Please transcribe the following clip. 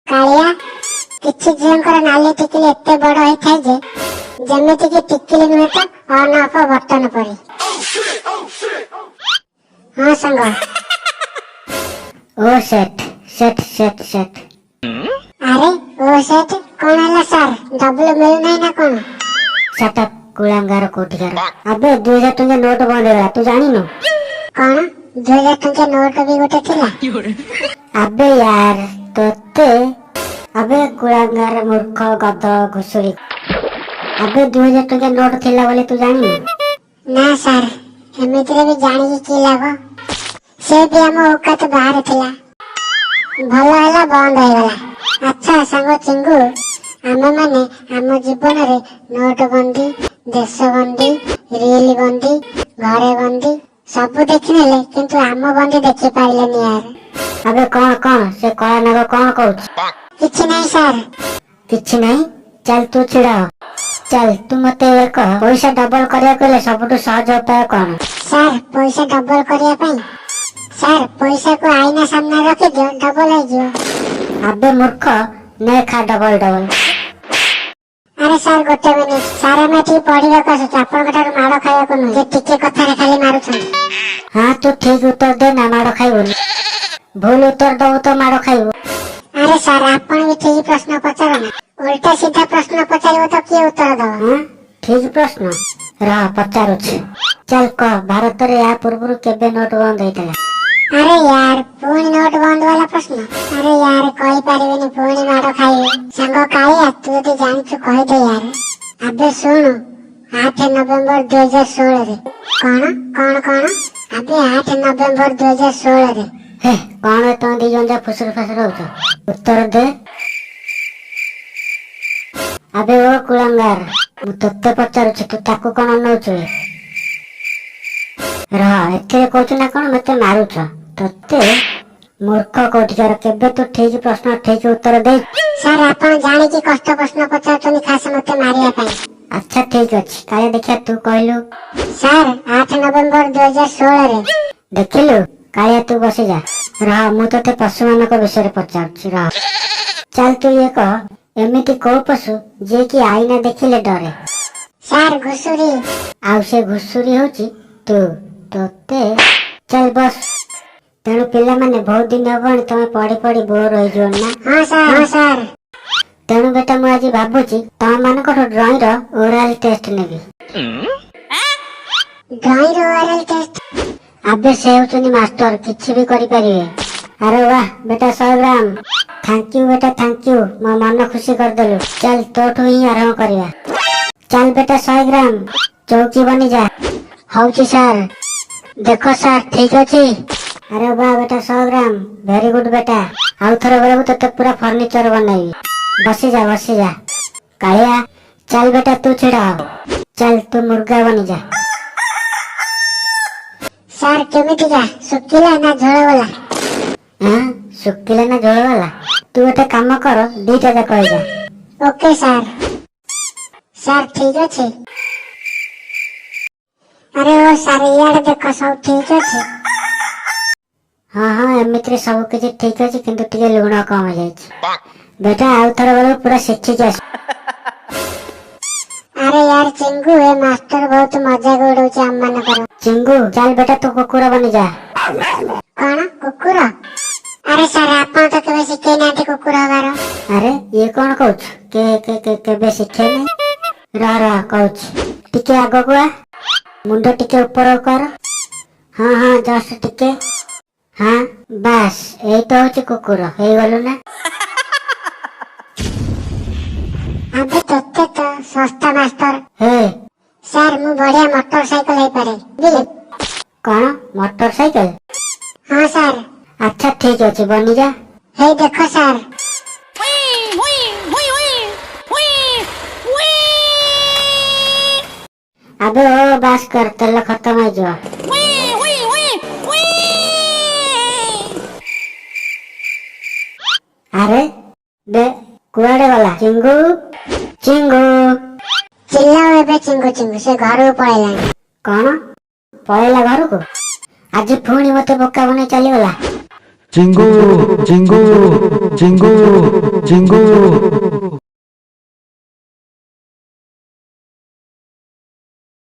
କାଳିଆ, କିଛି ଝିଅଙ୍କର ନାଲି ଟିକିଲି ଏତେ ବଡ ହେଇଥାଏ ଯେ ଯେମିତିକି ଟିକିଲି ନୁହେଁ ତ ଅନ୍ ଅଫ୍ ବଟନ ପରି। ହଁ ସାଙ୍ଗ। ଓ ସେଟ୍ ସେଟ୍ ସେଟ୍ ସେଟ୍। ଆରେ, ଓ ସେଟ୍ କଣ ହେଲା ସାର୍? ଡବଲ ମିଳୁନାହିଁ ନା କଣ? Set up, କୁଳାଙ୍ଗାର କୋଉଠିକାର। ଆବେ, 2000 ଟଙ୍କା ନୋଟ ବନ୍ଦ ହେଇଗଲା, ତୁ ଜାଣିନୁ? କଣ? 2000 ଟଙ୍କିଆ ନୋଟ ବି ଗୋଟେ ଥିଲା? ଆବେ ୟାର, ତୋତେ, ଆବେ କୁଳାଙ୍ଗାର, ମୂର୍ଖ, ଗଧ, ଘୁଷୁରୀ। ଆବେ, 2000 ଟଙ୍କିଆ ନୋଟ ଥିଲା ବୋଲି ତୁ ଜାଣିନୁ? ନା ସାର୍, ଏମିତିରେ ବି ଜାଣିକି କି ଲାଭ? ସେ ବି ଆମ ଔକାତ ବାହାରେ ଥିଲା। ଭଲ ହେଲା ବନ୍ଦ ହେଇଗଲା। ଆଚ୍ଛା ସାଙ୍ଗ ଚିଙ୍ଗୁ, ଆମେମାନେ ଆମ ଜୀବନରେ ନୋଟବନ୍ଦୀ, ଦେଶବନ୍ଦୀ, ରିଲ ବନ୍ଦୀ, ଘରେ ବନ୍ଦୀ ସବୁ ଦେଖିନେଲେ, କିନ୍ତୁ ଆମ ବନ୍ଦୀ ଦେଖିପାରିଲେନି ୟାର। ଆବେ, କଣ କଣ ସେ କଳା ନାଗ କଣ କହୁଛି? କିଛି ନାହିଁ ସାର୍। କିଛି ନାହିଁ? ଚାଲ, ତୁ ଛିଡା ହ। ଚାଲ, ତୁ ମତେ କହ, ପଇସା ଡବଲ କରିବାକୁ ହେଲେ ସବୁଠୁ ସହଜ ଉପାୟ କଣ? ସାର୍, ପଇସା ଡବଲ କରିବା ପାଇଁ ସାର୍, ପଇସାକୁ ଆଇନା ସାମ୍ନାରେ ରଖିଦିଅ, ଡବଲ ହେଇଯିବ। ଆବେ ମୂର୍ଖ, ନେ ଖା ଡବଲ ଡବଲ। ଆରେ ସାର୍, ଗୋଟେ ମିନିଟ୍ ସାର୍। ଆମେ ଏଠିକି ପଢିବାକୁ ଆସୁଛୁ, ଆପଣଙ୍କ ଠାରୁ ମାଡ ଖାଇବାକୁ ନୁହେଁ ଯେ ଟିକେ କଥାରେ ଖାଲି ମାରୁଛନ୍ତି। ହଁ, ତୁ ଠିକ ଉତ୍ତର ଦେ ନା, ମାଡ ଖାଇବୁନି। ଭୁଲ ଉତ୍ତର ଦବୁ ତ ମାଡ ଖାଇବୁ। ଆରେ ସାର୍, ଆପଣ ବି ଠିକ ପ୍ରଶ୍ନ ପଚାର ନା। ଉଲ୍ଟା ସିଧା ପ୍ରଶ୍ନ ପଚାରିବ ତ କିଏ ଉତ୍ତର ଦବ? ହଁ, ଠିକ ପ୍ରଶ୍ନ। ରହ, ପଚାରୁଛି। ଚାଲ କହ, ଭାରତରେ ଏହା ପୂର୍ବରୁ କେବେ ନୋଟ ବନ୍ଦ ହେଇଥିଲା? ଆରେ ୟାର, ପୁଣି ନୋଟ ବନ୍ଦ ବାଲା ପ୍ରଶ୍ନ। ଆରେ ୟାର, କହିପାରିବିନି, ପୁଣି ମାଡ ଖାଇବି। ସାଙ୍ଗ କାଳିଆ, ତୁ ଯଦି ଜାଣିଛୁ କହିଦେ ୟାର। ଆବେ ଶୁଣୁ, 8 ନଭେମ୍ବର 2016ରେ। କଣ କଣ କଣ? ଆବେ, 8 ନଭେମ୍ବର 2016ରେ। ହେ, କଣ ତମେ ଦି ଜଣ ଯାକ ଫୁସୁର ଫାସୁର ହଉଛ? ଉତ୍ତର ଦେ। ଆବେ ଓ କୁଳାଙ୍ଗାର, ମୁଁ ତୋତେ ପଚାରୁଛି, ତୁ ତାକୁ କଣ ଅନଉଛୁ? ରହ, ଏଥିରେ କହୁଛୁ ନା କଣ ମତେ ମାରୁଛ? ତୋତେ, ମୂର୍ଖ କୋଉଠିକାର, କେବେ ତୁ ଠିକ ପ୍ରଶ୍ନ ଠିକ ଉତ୍ତର ଦେଇ? ସାର୍, ଆପଣ ଜାଣିକି କଷ୍ଟ ପ୍ରଶ୍ନ ପଚାରୁଛନ୍ତି, ଖାସ ମତେ ମାରିବା ପାଇଁ। ଆଚ୍ଛା, ଠିକ ଅଛି। କାଳେ ଦେଖିଆ, ତୁ କହିଲୁ। ସାର୍, 8 ନଭେମ୍ବର 2016ରେ। ଦେଖିଲୁ। କାଳିଆ, ତୁ ବସିଯା। ରହ, ମୁଁ ତୋତେ ପଶୁମାନଙ୍କ ବିଷୟରେ ପଚାରୁଛି, ରହ। ଚାଲ, ତୁ ଇଏ କହ, ଏମିତି କୋଉ ପଶୁ ଯିଏକି ଆଇନା ଦେଖିଲେ ଡରେ? ସାର୍, ଘୁଷୁରୀ। ଆଉ ସେ ଘୁଷୁରୀ ହଉଛି ତୁ। ତୋତେ, ଚାଲ ବସ। ତେଣୁ ପିଲାମାନେ, ବହୁତ ଦିନ ହବଣି ତମେ ପଢି ପଢି ବୋର ହେଇଯିବଣି ନା? ହଁ ସାର୍, ହଁ ସାର୍। ତେଣୁ ବେଟା, ମୁଁ ଆଜି ଭାବୁଛି ତମ ମାନଙ୍କଠୁ ଡ୍ରଇଂ ର ଓରାଲ ଟେଷ୍ଟ ନେବି। ଡ୍ରଇଂ ର ଓରାଲ ଟେଷ୍ଟ? ଆବେ, ସେ ହଉଛନ୍ତି ମାଷ୍ଟର, କିଛି ବି କରିପାରିବେ। ଆରେ ବାহ ବେଟା, 100 ଗ୍ରାମ। Thank you ବେଟା, thank you, ମୋ ମନ ଖୁସି କରିଦେଲୁ। ଚାଲ, ତୋଠୁ ହିଁ ଆରମ୍ଭ କରିବା। ଚାଲ ବେଟା 100 ଗ୍ରାମ, ଚୌକି ବନିଯା। ହଉଛି ସାର୍। ଦେଖ ସାର୍, ଠିକ ଅଛି? ଆରେ ବାহ ବେଟା 100 ଗ୍ରାମ, ଭେରି ଗୁଡ ବେଟା। ଆଉ ଥରେ ବେଳକୁ ତୋତେ ପୁରା ଫର୍ଣ୍ଣିଚର ବନେଇବି। ବସିଯା, ବସିଯା। କାଳିଆ, ଚାଲ ବେଟା, ତୁ ଛିଡା ହ। ଚାଲ, ତୁ ମୁର୍ଗା ବନିଯା। ସାର୍, କେମିତିକା, ଶୁଖିଲା ନା ଝୋଳ ବାଲା? ହଁ, ଶୁଖିଲା ନା ଝୋଳ ବାଲା? ତୁ ଗୋଟେ କାମ କର, ଦିଟା ଯାକ ହେଇଯା। Okay sir. ସାର୍, ଠିକ ଅଛି? ଆରେ ଓ ସାର୍, ଇଆଡେ ଦେଖ, ସବୁ ଠିକ ଅଛି? ହଁ, ଏମିତିରେ ସବୁ କିଛି ଠିକ ଅଛି, କିନ୍ତୁ ଟିକେ ଲୁଣ କମ ହେଇଯାଇଛି। ବେଟା, ଆଉ ଥର ବେଳକୁ ପୁରା ଶିଖିକି ଆସ। ଆରେ ୟାର ଚିଙ୍ଗୁ, ଏ ମାଷ୍ଟର ବହୁତ ମଜାକ ଉଡଉଛି ଆମ ମାନଙ୍କର। ଚିଙ୍ଗୁ, ଚାଲ ବେଟା, ତୁ କୁକୁର ବନିଯା। କଣ, କୁକୁର? ଆରେ ସାର୍, ଆପଣ ତ କେବେ ଶିଖେଇ ନାହାନ୍ତି କୁକୁର ହବାର। ଆରେ, ଇଏ କଣ କହୁଛୁ? କେ କେ କେ କେବେ ଶିଖେଇନି? ରହ ରହ, କହୁଛି। ଟିକେ ଆଗକୁ ଆ, ମୁଣ୍ଡ ଟିକେ ଉପରକୁ କର। ହଁ, ଜଷ୍ଟ ଟିକେ। ହଁ, ବାସ୍, ଏଇ ତ ହଉଛି କୁକୁର। ହେଇଗଲୁ ନା? ଆବେ ତୋତେ ତ, ଶସ୍ତା ମାଷ୍ଟର। ହେ। ସାର୍, ମୁଁ ବଢିଆ ମୋଟର ସାଇକେଲ ହେଇପାରେ ବି। କଣ, ମୋଟର ସାଇକେଲ? ହଁ ସାର୍। ଆଚ୍ଛା, ଠିକ ଅଛି, ବନିଯା। ହେଇ ଦେଖ sir. Whee, whee, whee, whee, whee, whee, ଆବେ ଓ, ବାସ୍ କର, ତେଲ ଖତମ ହେଇଯିବ। Whee, whee, whee, whee. ଆରେ ବେ, କୁଆଡେ ଗଲା ଚିଙ୍ଗୁ? ଚିଙ୍ଗୁ! ଚିଲ୍ଲାও ଏବେ ଚିଙ୍ଗୁ ଚିଙ୍ଗୁ, ସେ ଘରକୁ ପଳେଇଲାଣି। କଣ, ପଳେଇଲା ଘରକୁ? ଆଜି ପୁଣି ମତେ ବୋକା ବନେଇ ଚାଲିଗଲା। ଚିଙ୍ଗୁ, ଚିଙ୍ଗୁ, ଚିଙ୍ଗୁ, ଚିଙ୍ଗୁ।